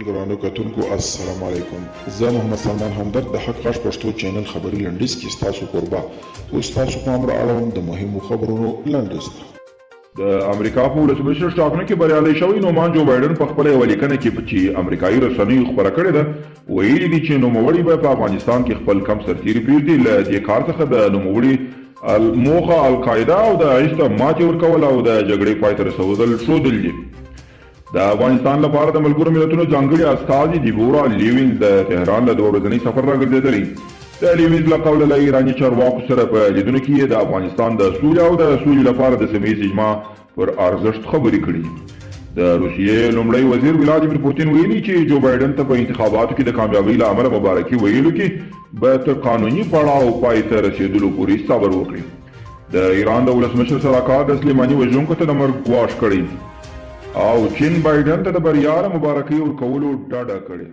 ګرانو کتونکو السلام علیکم، زه محمد سلمان همدرد د حق غږ پښتو چینل خبري لنډیز کې ستاسو کوربه. اوس ستاسو پام را اړوم د مهمو خبرونو لنډیز ته. د امریکا په ولسمشر ټاکنو کې بریالی شوی نومان جو بایډن په خپله یوه لیکنه کې چې امریکایي رسنیو خپره کړې ده ویلي دي چې نوموړی به په افغانستان کې خپل کم سرتیري پرېږدي. له دې کار څخه د نوموړي موخه القاعده او داعش ته ماتې ورکول او د جګړې پای ته رسول ښودل دي. د افغانستان لپاره د ملګرو ملتونو ځانګړي استازي دیبورا لیوینز د تهران له دوه ورځنۍ سفر راګرځېدلی. د لیوینز له قوله له ایراني چارواکو سره په لیدنو کې یې د افغانستان د سولې او د سولې لپاره د سیمه ییز اجماع پر ارزښت خبرې کړي. د روسیې لومړی وزیر ولادیمیر پوتین ویلي چې جو بایډن ته په انتخاباتو کې د کامیابۍ له امله مبارکي ویلو کې به تر قانوني پړاو پای ته رسېدلو پورې صبر وکړي. د ایران د ولسمشر سلاکار د سلیماني وژونکو ته د مرګ ګواښ کړی او چین بایډن ته د بریا له مبارکۍ ورکولو ډډه کړې.